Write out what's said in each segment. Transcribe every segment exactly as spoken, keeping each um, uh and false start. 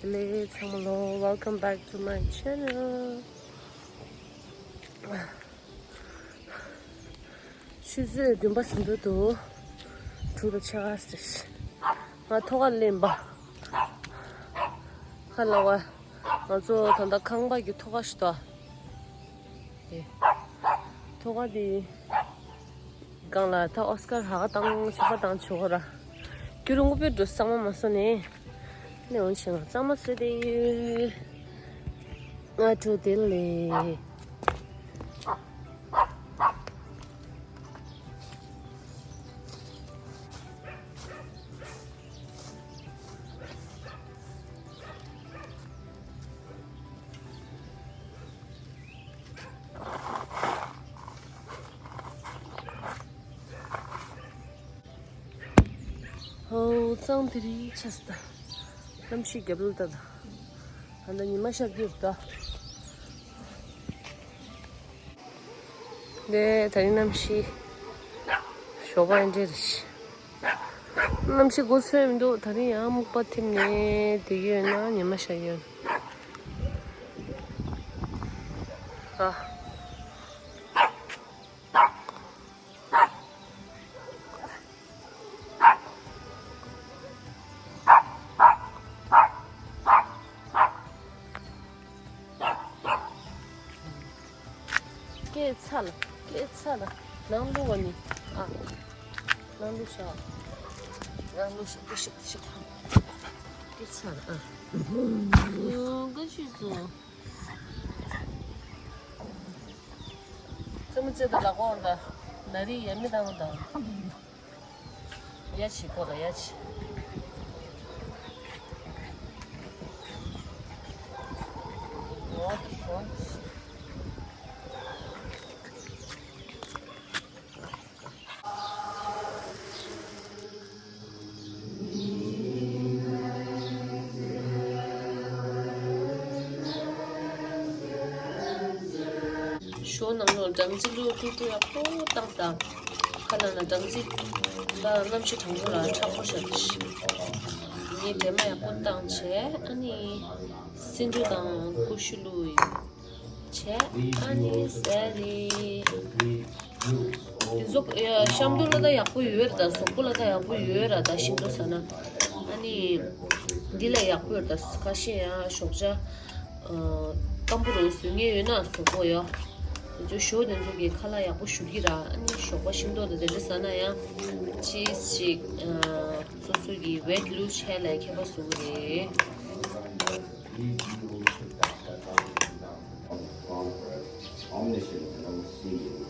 ལེ་ཚང་མ་ལོ། Welcome back to my channel. ཆུ་ཚོད་བདུན་པ་ཟིན་འགྲོ་འདུག་དྲུག་དང་ཕྱེད་ཀ་ཟིན། ང་ཐོག་ཁར་སླེབས་པ། ཁ་ལ་བ། ང་ཚོ་ད་ལྟ་ཁང་པ་གི་ཐོག་ཁ་ཞིག་ཏུ། དེ། ཐོག་ཁ་དེ། སྒང་ལ་ད་ཨོ་སི་ཀར་ཧ་ག་བཏང་ཆོག་པ་བཏང་ཆོག་ར། ཁྱོད་རང་ངུ་པའི་འགྲོ་གཙང་མ་མ་སོང་ནས། ནས་འོན་ཆེ་ང་གཙང་མ་བཟོས་ཏེ་ཡོད། ང་འགྲོ་དེ་ལས། ཧོ། གཙང་དེ་རིང་ཆགས་སོང་། གནམ་གཤིས་རྒྱབ་ལོགས་ལྟ་དང་། ད་ལྟ་ཉི་མ་ཤར་གྱི་རེད་ད། ནས་ད་རིང་གནམ་གཤིས་ཞོགས་པ་ཨེ་འདྲ་རེད། གནམ་གཤིས་གོ་སོན་མི་འདུག་ད་རིང་ཡང་སྨུག་པ་ཐིམ་ནས་བསྡད་ཡོད་ན་ཉི་མ་ཤར་ཡོད། ཨ། སྐད་ཚ་ལ། སྐད་ཚ་ལ། ནང་བླུག་པ་ནི། ཨ། ནང་བླུག་ཤག་ནང་བླུག་ཤག་ཤག་ཤག་སྐད་ཚ་ལ། ཨ། ཨུ། ག་ཤི་སོང་། རྩེད་མོ་རྩེ་དང་ལག་པ་འོར་དང་། ན་རིགས་ཡ་མི་བཏང་དང་། ཡ་ཆི་ཁོ་ལ་ཡ་ཆི། འོ་དེ་སོང་། ཞོ་ནང་ལོགས་སྦྲང་རྩི་བླུགས་ཏུ་ཏུ་ཡག་པོ་བཏང་དང་། ཁ་ནང་ན་སྦྲང་རྩི་ད་གནམ་གཤིས་གྲང་པོ་ལ་མཁྲེགས་པོ་ཞིག་རེད། ངས་སྦྲང་མ་ཡག་པོ་བཏང་བྱས། ཨ་ནི་སེ་འབྲུ་དང་ཀུ་ཤུ་བླུགས་ཡོད། བྱས། ཨ་ནི་ཟས་རེད། དེ་ཚོ་ཡ་གཤམ་དུ་ལ་ད་ཡག་པོ་ཡོད་ར། ད་གཟུགས་པོ་ལ་ད་ཡག་པོ་ཡོད་ར། ད་ཤིང་ཏོག་ཟ་ན། ཨ་ནི་འདི་ལ་ཡག་པོ་ཡོད་ར། ད་ཁ་ཤས་ཡང་ཞོགས་ཇ་སྐམ་པོ་རུ་བཟོ་མཁན་ཡོད་ན་བཟོ་དགོས་ཡ། དེ་ཚོ་ཞོ་དེ་ཚོ་གི་ཁ་ལག་ཡག་པོ་ཞུ་གི་ར། ཨ་ནི་ཞོགས་པ་ཤིང་ཏོག་དང་དེ་འདྲ་ཟ་ན་ཡང་ཅིས་ཅིག་སོ་སོ་གི་weight lose་བྱས་ལ་ཁྱད་པར་བཟོ་གི་རེད། Omniscient and all-seeing,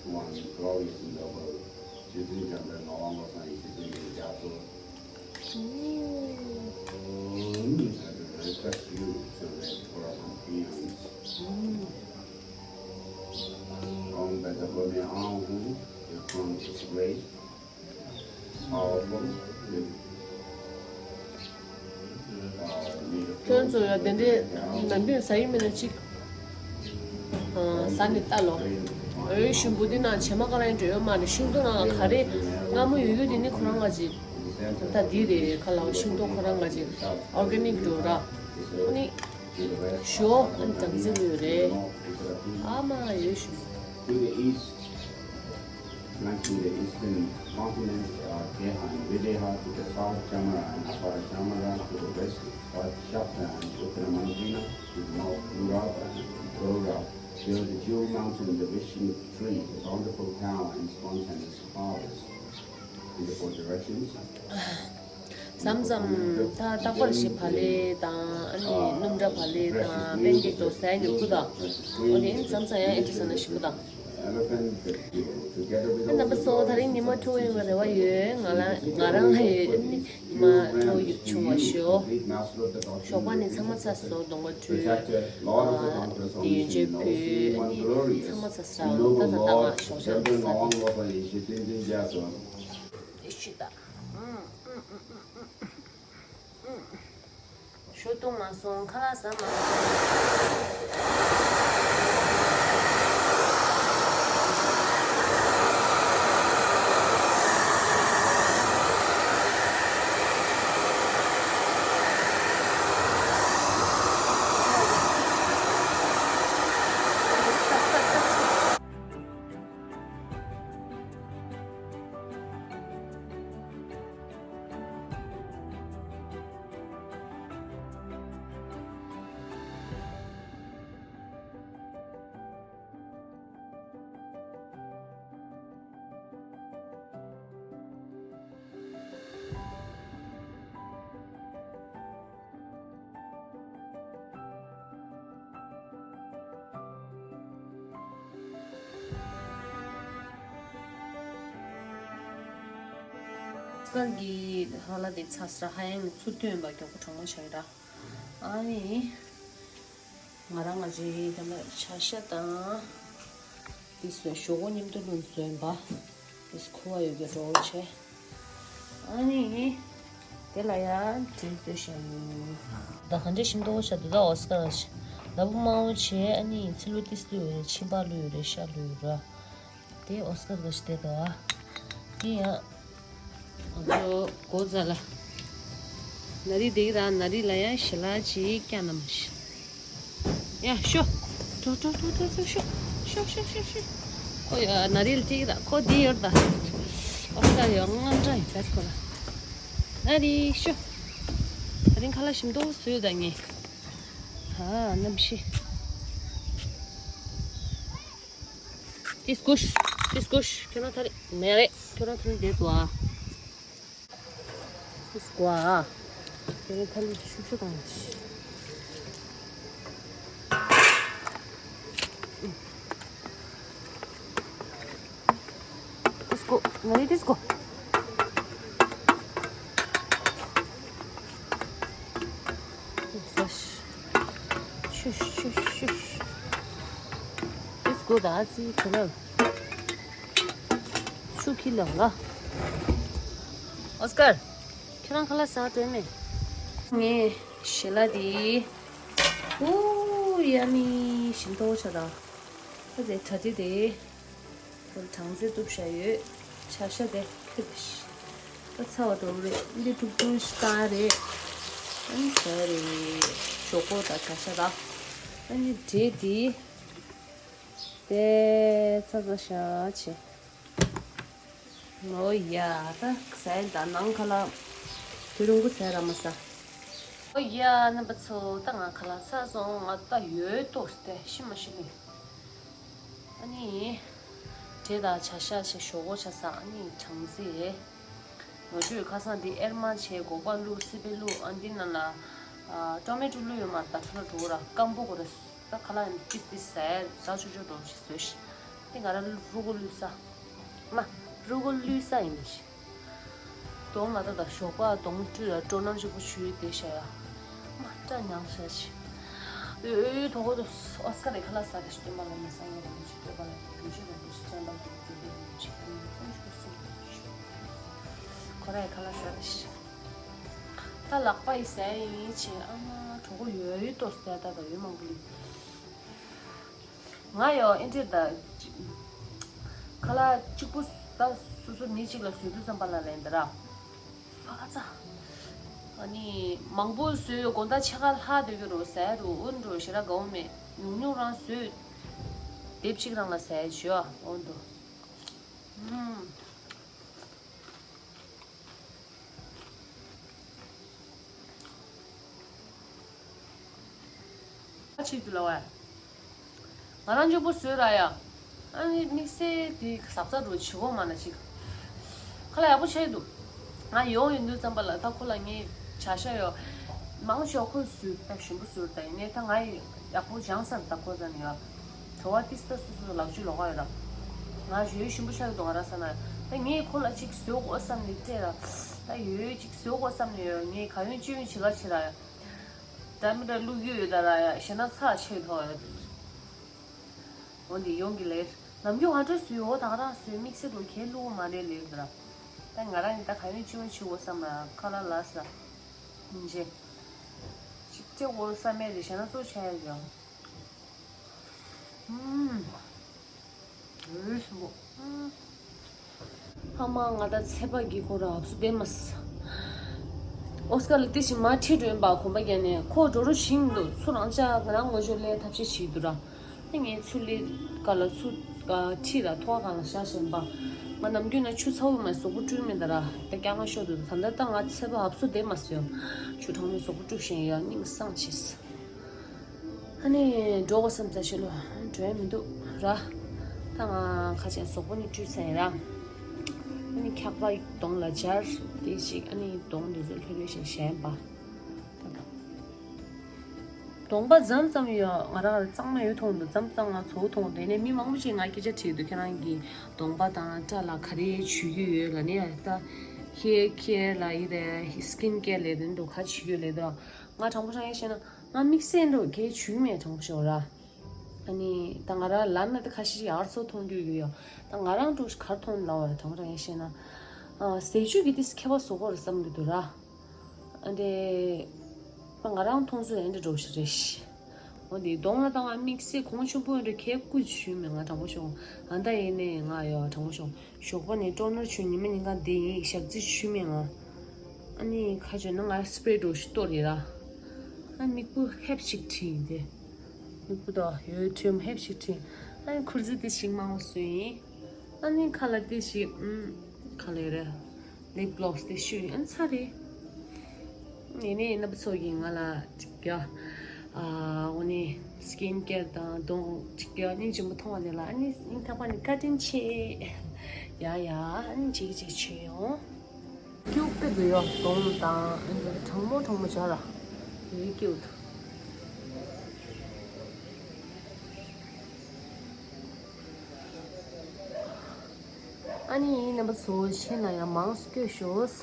one glorious and noble, Chitungchanda Nawangwa San Chitung Jaso. I request you to let for our hands. Owned by the Burmese Aung Hu, the crown is great. ཁྱོད་ཚོ་ཡང་དེ་འདྲའི་ནམ་རྒྱུན་ཟ་ཡི་མེད་ན་ཅིག་ཟ་ནས་ལྟ་ལོ། འོས་ཤིང་བུ་འདི་ནང་བྱེ་མ་ཀ་ར་ཡང་འགྲོ་ཡོད་མ་རེད། ཤིང་ཏོག་ནང་ལ་ག་རེ་མངར་མོ་ཡོད་ཡོད་དེ་ནི་ཁོ་རང་ང་ཅིག་ད་འདི་རེད། ཁ་ལག་ཤིང་ཏོག་ཁོ་རང་ང་ཅིག་ཨོར་གེ་ནིག་འགྲོ་ར། ཨ་ནི་ཞོ་ཨ་ནི་སྦྲང་རྩི་ལོས་རེད། ཨ་མ་ཡོད་ཤིང་། To the east, flanking the eastern continent, are Dehan, Videha, to the south, Chamara and Upper Chamara, to the west, Shafta and Uttaramanjina, to the north, Purab and Garuda, bear the jewel mountain, the wishing tree, the bountiful town and spontaneous harvest. In the four directions, མཚམས་མཚམས་ད་རྟག་པར་ཞིག་བག་ལེབ་དང་། ཨ་ནི་སྣུམ་འདྲ་བག་ལེབ་དང་། པན་ཀེག་དང་ཟས་ཉོ་གི་འདུག་འོ་དེ་མཚམས་མཚམས་ཡང་ཨེ་འདྲ་ཟ་ན་ཞིག་གི་འདུག་ཨ་རྣམ་པ་ཚོ་ད་རིང་ཉི་མ་དྲོ་ཡོང་བའི་རེ་བ་ཡོད། ང་ལ་ང་རང་ལ་ཡོད། ཨ་ནི་ཉི་མ་དྲོ་ཡོང་བ་ཞུ། ཞོགས་པ་ནས་ཚང་མ་ཚ་སོ་གདོང་པ་འཁྲུད། ཨ་དེ་ཡོན་ཆབ་ཕུལ། ཨ་ནི་ཚང་མ་ཚ་སོ་ད་ད་ད་ང་ཞོགས་ཇ་འདུག་ཟ་ནས། ཨེ་ཤི་ད། ཞོ་བཏུང་མ་སོང་། ཁ་ལག་ཟ་མ་སོང་། སྐར་གྱི་ཧ་ལ་དེ་ཚ་སྲ་ཧ་ཡང་ནི་ཚུར་བཏོན་པ་མགྱོགས་པོ་གྲང་མོ་བྱ་ཡི་ར། ཨ་ནི། ང་རང་ང་ཅི་ད་ལ་ཆ་ཤ་དང་། དེ་སོ་ཞོག་ཁོག་མཉམ་དུ་བླུགས་བཟོས་པ། དེ་ཁུ་བ་ཡོད་རྒྱུ་འགྲོ་བྱས། ཨ་ནི། དེ་ལ་ཡང་དྲིལ་བཟོས་བྱ་ཡོད། ད་གང་འདྲ་ཞིམ་ཏོག་ཆ་འདུག་ད་ཨོ་སི་ཀར་ལ་བུ་མང་བོ་བྱས། ཨ་ནི་ཚི་ལུ་ཏིས་ལུ་ཡོད་རེད། ཕྱིན་པ་ལུ་ཡོད་རེད། ཤ་ལུ་ཡོད་ར། དེ་ཨོ་སི་ཀར་ག་ཞིག་དེ་དོ། དེ་ཡང་། ང་ཚོ་གོ་ཛ་ལ། ན་རི་དེ་ར་ན་རི་ལ་ཡང་ཞལ་ལག་ཅིག་བཀྱག་ན་མ་ཤི། ཡ་ཤོ། ཏོ་ཏོ་ཏོ་ཏོ་ཏོ་ཤོ། ཤོ་ཤོ་ཤོ་ཤོ། ཁོ་ཡ་ན་རི་ལ་ཅིག་ར་ཁོ་དེ་ཡོད་ད། ཨོ་སི་ཀར་ཡོད་དངངས་སྐྲག་ཡོད་ད་ཁོ་ལ། ན་རི་ཤོ། ད་རིང་ཁ་ལག་ཞིམ་ཏོག་བཟོས་ད་ངས། ཧ་གནམ་གཤིས། ཏིས་ཀུ་ཤ། ཏིས་ཀུ་ཤ། ཁྱོད་རང་ཐ་རེ་མེ་རེ། ཁྱོད་རང་ཐ་རེ་བསྡད་འདུག་ཨ། ཏིས་ཀུ་ཨ། ཁྱོད་རང་ཐ་རེ་ཤུ་ཤུ་དང་། ཏིས་ཀུ། ང་རེ་ཏིས་ཀུ། ཤུ་ཤུ་ཤུ་ཤུ། ཏིས་ཀུ་ད་ཙི་ཁ་ལ། ཤུ་ཁི་ལ་ལ། ཨོ་སི་ཀར། ཁྱེད་རང་ཁ་ལག་ཟ་འདོད་མེད། ངས་ཞལ་ལག་འདི། ཨུ་ཡ་མི་ཞིམ་ཏོག་ཆ་ད། ཨ་ཙི་གྲ་སྒྲིག་དེ། ཁོ་གྲང་ཟས་གཏུབ་བཞག་ཡོད། ཆ་ཤ་དེ་ཁྱོད་དེ་ཤི། ད་ཚ་བ་འགྲོ་གི་རེད། འདི་ཐུག་ཐུག་ཤི་བཏང་རེད། ཨ་ནི་ཟ་རེད། ཞོག་ཁོག་དང་ཆ་ཤ་དང་། ཨ་ནི་འབྲས་འདི། དེ་ཚ་ཚ་ཤ་ཆེ། ཨོ་ཡ། ད་ཟས་ད་ནང་ཁ་ལག་དེ་རུང་གུ་ཟས་ར་མ་ཟ། ཨོ་ཡ། རྣམ་པ་ཚོ་ད་ང་ཁ་ལག་ཚར་སོང་། ང་ད་ཡོད་ཏོ་སྟེ་ཤི་མ་ཤི་ལི། ཨ་ནི། འབྲས་དང་བྱ་ཤ་བྱས་ཞོག་ཁོག་ཆ་ས། ཨ་ནི་གྲང་ཟས། ང་ཚོས་ཁ་སང་འདི་ཨེར་མ་བྱས། སྒོག་པ་བླུགས། སི་པན་བླུགས། ཨ་འདི་ནང་ལ་ཨ་ཊོ་མེ་ཊོ་བླུགས་ཡོད་མ། ད་ཁྲོ་ལ་འགྲོ་ར་སྐམ་པོ་གོ་ར། ད་ཁ་ལག་ཡིན་ཏིས་ཏིས་ཟས་ཟ་ཆོག་ཆོག་འགྲོ་ཞིག་བཟོས་ཤིག། འདི་ང་ར་རུ་གོ་བླུགས་ས། མ། རུ་གོ་བླུགས་ས་ཡིན་ནི་ཤི། གདོང་ང་ད་ད་ཞོགས་པ་གདོང་བཀྲུས་ལ་སྤྲོ་སྣང་ཆེན་པོ་ཞུས་ཏེ་བྱ་ཡ། མ་སྐྲ་མྱང་ཤ་ཆེ། ཨོའི་དོ་གོ་དོ། ཨོ་སི་ཀར་རེ་ཁ་ལག་ཟ་དེ་ཤི་སྟོན་པ་ལ་མི་ས་ངེ་རེ་མི་ཆེ་སྟོན་པ་ལ་དུས་ཆེ་རེ་མི་ཆེ་ཅན་པ་ལ་དུས་ཆེ་རེ་མི་ཆེ་ཁོ་ར་ཡི་ཁ་ལག་ཟ་དེ་ཤི། ད་ལག་པ་ཡི་ཟ་ཡིན་ཆེ། ཨ་མ་གྲོད་ཁོག་ཡོད་ཡོད་ཏོ་ཟ་ད་ད་ཡོད་མང་པོ་ལི། ང་ཡོ་ཨེ་འདྲེ་ད། ཁ་ལག་གཅིག་པུ་ད་སོ་སོ་མི་གཅིག་ལ་བཟོས་དུས་ཙམ་པ་ལ་ལན་འདི་ར། ཨ་ཙ། ཨ་ནི་མང་པོ་བཟོས་དགོང་དག་ཕྱེད་ཀ་ལྷག་སྡོད་ཀྱི་རོ་ཟས་རུ་འོན་འགྲོ་ཞེ་དྲག་དགའ་བོ་མེད། ཉུང་ཉུང་རང་བཟོས། དེབ་གཅིག་རང་ལ་ཟས་ཞུ་ཨ་འོན་འགྲོ། ཨུམ། ཨ་ཆིག་ཏུ་ལ་བས། ང་རང་གཅིག་པུ་བཟོས་ར་ཡ། ཨ་ནི་དམིགས་བསལ་དེ་གཟབ་གཟབ་རུ་བྱེད་དགོས་མ་ན་ཅིག། ཁ་ལག་ཡག་པོ་བྱས་འདུག། ང་ཡོང་ཡོང་དུས་ཙམ་པ་ལ་ད་ཁོ་ལ་ངས་བྱ་ཤ་ཡོ། མང་ཆོག་ཁོས་བཟོས་ད་ཞིམ་པོ་བཟོས་ད་ཡིན་ནའི་ད་ང་ཡི་ཡག་པོ་སྦྱངས་ས་ད་ཁོ་ཙམ་ཡོ། བྲོ་བ་ཏིས་ད་སོ་སོ་ལག་ཆུ་ལོག་ག་ཡོད་ར། ང་ཡོད་ཞིམ་པོ་ཤ་ཡོད་དུ་ང་ར་ས་ན་ད་ངས་ཁོ་ལ་ཅིག་བཟོ་དགོས་བསམ་ནས་སྤྲད་ར། ད་ཡོད་ཅིག་བཟོ་དགོས་བསམ་ནས་ཡོད་ངས་ག་ཡོད་ཅི་ཡོད་བྱེད་ག་བྱེད་ར་ཡ། ད་མི་འདྲ་བླུག་རྒྱུ་ཡོད་ད་ར་ཡ་ཞེ་ན་ཚ་ཆེ་ཐོག་ཡ། འོ་འདི་ཡོང་གི་ལེར། ནམ་རྒྱུན་ང་འདྲ་བཟོས་འོ་ད་ག་རང་བཟོས་དམིགས་བསལ་དུ་གས་བླུག་མ་རེད་ལེར་ད་ར། ད་ང་རང་ཡིན་ད་ག་ཡོད་ཅི་ཡོད་བྱེད་དགོས་བསམ་ར་ཁ་ལག་ལ་ས། ཡིན་ཅེ། ཅིག་ཅེ་འོ་ས་མེད་རེད་ཞེ་ན་གཙོ་ཆ་ཡ་ཡོང་། ཨུམ། འོད་སྲུང་པོ། ཨུམ། ཨ་མ་ང་ད་ཚད་པ་གི་ཁོ་ར་ཨབ་སུ་དེ་མ་ས། ཨོ་སི་ཀར་ལ་དེ་བཞིན་མ་ཁྲིད་འགྲོ་ཡིན་པ་གོམ་པ་རྒྱག་ནས་ཁོ་འགྲོ་རོགས་བྱིན་འདུག་ཚུར་རང་ཅག་ང་རང་ངོ་ཅོ་ལས་ཐབས་ཤེས་བྱེད་འདུག་ར། ཨ་ངས་ཚུར་ལས་ཀ་ལ་ཚུར་ཁྲིད་ར་ཐོག་གང་ལ་བཞག་བཞིན་པ། ང་ནམ་རྒྱུན་ན་ཆུ་ཚ་བོ་མ་གཟུགས་པོ་བཀྲུས་མེད་ད་ར་ད་སྐྱག་ང་ཤོར་འདུག་ད་ལྟ་ད་ང་ཚད་པ་ཨབ་སུ་དེ་མ་ས་ཡོང་། ཆུ་གྲང་མོའི་གཟུགས་པོ་བཀྲུས་བཞིན་ཡ་སྙིང་སངས་ཆེས། ཨ་ནི་འགྲོ་དགོས་བསམ་ས་ཞིག་ལོ་འགྲོ་ཡ་མི་འདུག་ར། ད་ང་ཁ་ཆེན་གཟུགས་པོ་ནི་བཀྲུས་ཚར་ཡིན་ར། ཨ་ནི་འཁྱག་པ་གདོང་ལ་སྦྱར་དེ་ཞིག་ཨ་ནི་གདོང་འདི་ཚོ་ལྷོད་ལྷོད་བཞིན་བཞེངས་པ། གདོང་པ་མཚམས་མཚམས་ཡོད་ང་རང་གཙང་མ་ཡོད་མཐོང་འདུག་མཚམས་མཚམས་ང་ཚོ་མཐོང་འདུག་ནས་མི་མང་པོ་ཞིག་ང་སྐད་ཆ་དྲིས་འདུག་ཁྱེད་རང་གི་གདོང་པ་དང་སྐྲ་ལ་ག་རེ་བྱུག་གི་ཡོད་ལ་ནས་ད། ཁེ་ཁེ་ལ་ཡི་རེད། སི་ཀིན་ཀེར་ལས་དོན་དུ་ཁ་ཆུ་ཡོད་ལས་དོན་ང་དྲང་པོ་དྲང་ཡ་བཤད་ན་ང་དམིགས་བསལ་འགྲོ་ཁེ་ཆུ་མེད་དྲང་པོ་ཤོག་ར། ཨ་ནི་ད་ང་རང་ལབ་ན་ད་ཁ་ཤས་ཤིག་ཨར་སོ་མཐོང་རྒྱུ་ཡོད་ཡོད། ད་ང་རང་འགྲོ་གར་མཐོང་ལ་བ་དྲང་པོ་དྲང་ཡ་བཤད་ན། ཟས་བཅུད་ཀྱི་ཏིས་ཁེ་བ་བཟོ་གོ་ར་བསམ་གྱི་འདུག་ར། ཨ་འདྲེ། ང་རང་མཐོང་ཚོད་ཨ་འདྲེ་འགྲོ་ཞིག་རེད་ཤི། འོ་འདི་གདོང་ལ་བཏང་བ་དམིགས་བསལ་གོང་ཆེན་པོ་ཨ་འདྲེ་ཁེ་བཀུ་ཆུ་མེད་ང་དྲང་པོ་ཤོག་ཨ་ད་ཡིན་ནས་ང་ཡོད་དྲང་པོ་ཤོག་ཞོགས་པ་ནས་ཊོ་ནར་ཆུ་ཉི་མ་ཉིན་གང་འདི་ཡིན་ཞག་རྩི་ཆུ་མེད་ང་། ཨ་ནི་ཁ་ཆོད་ན་ང་སི་པེ་རེ་འགྲོ་ཞིག་གཏོར་ཡིན་ར། ཨ་མིག་བུ་ཧེབ་ཞིག་བྲིས་ཡིན་ཏེ། མིག་བུ་དང་ཡོད་ཁྲིམ་ཧེབ་ཞིག་བྲིས། ཨ་ནི་ཁུར་ཟི་དེ་ཞིག་མང་བོ་བཟོས་ཡིན། ཨ་ནི་ཁ་ལ་དེ་ཞིག་ཨུམ། ཁ་ལ་ཡོད་རེད། ལིབ་གློ་སི་དེ་ཤུ་ཨན་ཚ་རེད། ངས་ནས་རྣམ་པ་ཚོ་གིས་ང་ལ་ཅིག་ཡ། ཨ་འོ་ནི་སི་ཀིན་ཀེར་དང་གདོང་ཅིག་ཡ་སྙིང་རྗེ་མོ་མཐོང་བ་དེ་ལ་ཨ་ནི་སྙིང་ཐག་པ་ནས་བཀའ་དྲིན་ཆེ། ཡ་ཡ་ཨ་ནི་ཅིག་ཅིག་བྱེད་ཡོང་། སྐྱུག་པའི་དུ་ཡོ་གདོང་དང་ཨ་ནི་གྲང་མོ་གྲང་མོ་བྱ་ར། ཡོད་སྐྱུག་དུ། ཨ་ནི་རྣམ་པ་ཚོ་ཤེས་ན་ཡང་མང་སྐྱོད་ཤོག་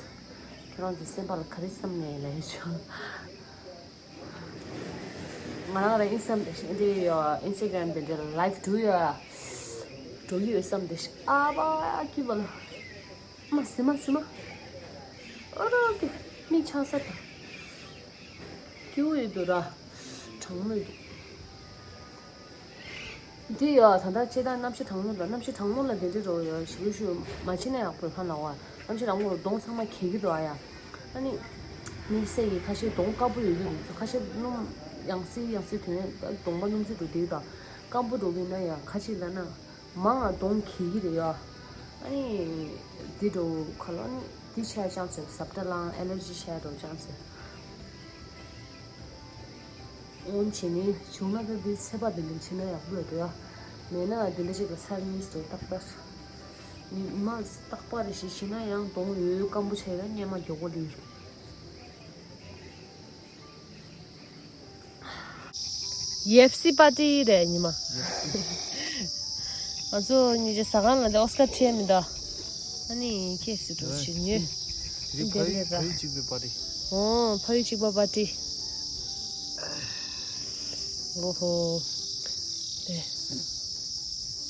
ཁྱེད་རང་ཚོ་སེམས་པ་ལ་ག་རེ་བསམ་ནས་ལས་ཤོག་ང་རང་རང་ཨིན་བསམ་དེ་ཤེས་འདི་ཡོ་ཨིན་སི་ཊ་གྷ་རམ་དེ་འདྲ་ལའིབ་འགྲོ་ཡོད་འགྲོ་གི་ཡོད་བསམ་དེ་ཤེས་ཨ་བ་ཁྱི་བ་ལ་མ་སི་མ་སི་མ་ཨ་རོ་ཀི་མིག་ཆང་ས་དང་སྐྱུག་ཡོད་འདུག་ར་གྲང་མོ་ཡོད་འདུག་འདི་ཡ་ད་ལྟ་ལྕེ་ལྡང་གནམ་གཤིས་གྲང་མོ་ལ་གནམ་གཤིས་གྲང་མོ་ལ་དེ་འདྲ་རོ་ཡ་ཞུ་ཞུ་མ་བྱེད་ན་ཡག་པོ་ཧ་ལ་བ་གནམ་གཤིས་གྲང་མོ་ལ་གདོང་ཚང་མ་གས་ཀྱི་འདུག་ཨ་ཡ། ཨ་ནི་དམིགས་བསལ་གྱི་ཁ་ཤས་གདོང་དཀར་པོ་ཡོད་ཀྱི་འདུག་ཁ་ཤས་སྣུམ་ཡང་སེ་ཡང་སེ་དོན་གདོང་པ་སྣུམ་སེ་འགྲོ་དེ་དང་སྐམ་པོ་འགྲོ་གི་ན་ཡ་ཁ་ཤས་ལ་ན་མང་ང་གདོང་གས་ཀྱི་རེད་ཡ། ཨ་ནི་དེ་འགྲོ་ཁ་ལ་ཨ་ནི་དེ་ཆ་ཅང་ཚོད་ཟབ་གྲ་ལང་ཨེ་ལར་ཇི་ཆ་འགྲོ་ཅང་ཚོད། འོན་བྱས་ནས་བྱུང་ན་ད་འདི་ཚད་པ་འདི་འདྲ་བྱས་ན་ཡག་པོ་ཡོད་འགྲོ་ཡ། མེད་ན་འདི་འདྲ་ཅིག་ལ་ཚར་གཉིས་སུ་ཏག་ཏག་ཉི་མ་ཏག་པ་རེ་ཞིག་བྱས་ན་ཡང་གདོང་འོད་སྐམ་པོ་བྱས་ན་སྙེ་མ་མགྱོགས་པོ་ལུས་རུང་། ཡེབ་སི་པ་ཏི་རེད་ཉི་མ། ང་ཚོ་གཉིས་ཀྱི་ཟ་ཁང་ལ་འདི་ཨོ་སི་ཀར་ཁྲིད་མི་འདུག་ཨ་ནི་ཁྱེད་སུ་འགྲོ་ཞིག་ཉོས། དེ་རིང་ཕ་ཡུལ་ཕ་ཡུལ་གཅིག་པའི་པར་ཏི། ཨོ་ཕ་ཡུལ་གཅིག་པ་པར་ཏི། ཨོ་ཧོ། དེ།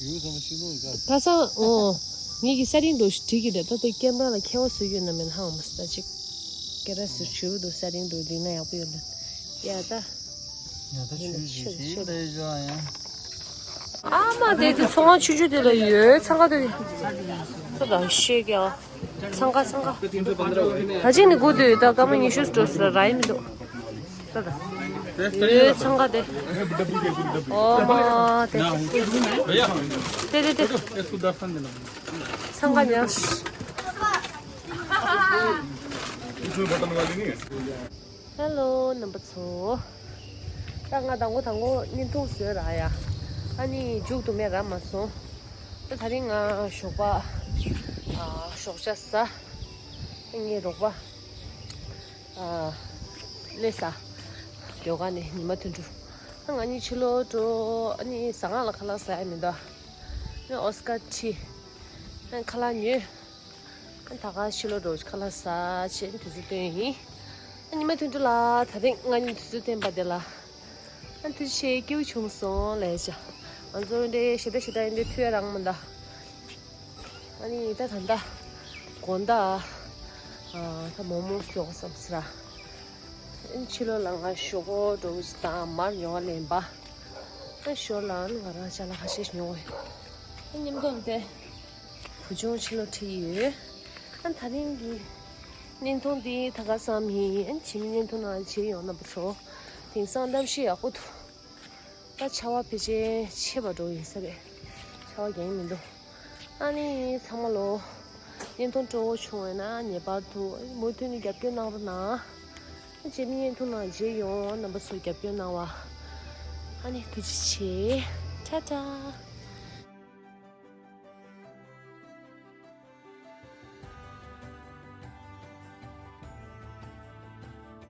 ཡུལ་ཚང་མ་ཕྱི་ལོགས་ཡིན་ག་ཁ་སང་ཨོ། ངེད་ཀྱི་ས་རིང་འགྲོ་ཞིག་བྲིས་ཀྱི་རེད་ད་དེ་ཀེམ་ར་ལ་ཁྱེད་བ་བཟོས་ཡོད་ན་མེད་ན་ཧང་མ་སི་ད་ཅིག་ཀེ་ར་སུ་བྱུ་འདུག་ས་རིང་འགྲོ་འདི་ན་ཡག་པོ་ཡོད་ལ། ཡ་ད། ཡ་ད་ཆུ་ཆུ་ཆུ་ཆུ་ལས་བྱ་ཡང་། ཨ་མ་དེ་དེ་ཚོང་ཁང་ཆུང་ཆུང་དེ་ལ་ཡོད་འཚང་ཁ་དེ། ཚ་དང་ཤེས་ཀྱང་། འཚང་ཁ་འཚང་ཁ། ད་ཅིག་ནི་སྒུག་དུས་ད་སྐར་མ་ཉི་ཤུ་འགྲོ་སོང་ར་ཡིན་མི་འདུག་ད་ད། ཡོད་འཚང་ཁ་དེ། ཨོ་མ་དེ། དེ་དེ་དེ། འཚང་ཁ་ཉར། ཧེ་ལོ་རྣམ་པ་ཚོ། ད་ང་དང་པོ་དང་པོ་བརྙན་ཐུང་བཟོས་ར་ཡ། ཨ་ནི་མཇུག་ཏུ་མེད་ར་མ་སོང་། ད་དེ་རིང་ང་ཞོགས་པ། ཨ་ཞོགས་ཇ་ཟ། ངའི་རོགས་པ། ཨ་ལས་ས། ཡོ་ག་ནས་ཉི་མ་ཐུན་དྲུག་ཨ་ང་གཉིས་ཕྱི་ལོགས་འགྲོ། ཨ་ནི་ཟ་ཁང་ལ་ཁ་ལག་ཟ་ཡ་མི་འདུག་ཨ་ཨོ་སི་ཀར་ཁྲིད། ཨ་ཁ་ལག་ཉོས། ཨ་ད་ག་ཕྱི་ལོགས་འགྲོ་ཁ་ལག་ཟ་བྱས་དུས་ཚོད་བཏོན་ཡིན། ཨ་ཉི་མ་ཐུན་དྲུག་ལ་དེ་རིང་ང་གཉིས་དུས་ཚོད་བཏོན་པ་དེ་ལ། ཨ་ཐུགས་རྗེ་ཆེ་སྐྱིད་པོ་བྱུང་སོང་ལས་བྱ། ང་ཚོ་འདྲའི་ཞེ་དྲག་ཞེ་དྲག་ཡིན་འདྲའི་ཐུག་ཡ་རང་མི་འདའ། ཨ་ནི་ད་ད་ད། དགོང་དག་ཨ་ད་མོག་མོག་ཟོ་བསམ་སི་ར། ཨ་ཕྱི་ལོགས་ལ་ང་ཞོག་ཁོག་འགྲོ་གི་དང་མར་ཉོ་བ་ལེན་པ། ཨ་ཞོར་ལ་ཨ་ང་རང་ཅ་ལག་ཁ་ཤས་ཉོ་བས། ཨ་མཉམ་དུ་དེ། བུ་ཆུང་ཕྱི་ལོགས་ཁྲིད་ཡོད། ཨ་དེ་རིང་གི་བརྙན་ཐུང་འདི་ད་ག་ཙམ་ཡིན། ཨ་ཕྱི་མི་བརྙན་ཐུང་ནང་མཇལ་ཡོང་རྣམ་པ་ཚོ། དེང་སང་གནམ་གཤིས་ཡག་པོ་འདུག་ད་ཆར་པ་ཕལ་ཆེར་ཆད་པ་འགྲོ་ཡིན་ས་རེད། ཆར་པ་རྒྱག་གི་མི་འདུག་ཨ་ནི་ཚང་མ་ལོ། བརྙན་ཐུང་སྤྲོ་བོ་བྱུང་བས་ན་ངེས་པར་དུ་མུ་མཐུད་ནས་རྒྱབ་སྐྱོར་གནང་རོགས་གནང་། ཨ་རྗེས་མའི་བརྙན་ཐུང་ནང་མཇལ་ཡོང་རྣམ་པ་ཚོ་རྒྱབ་སྐྱོར་གནང་བ། ཨ་ནི་ཐུགས་རྗེ་ཆེ། ཊ་ཊ།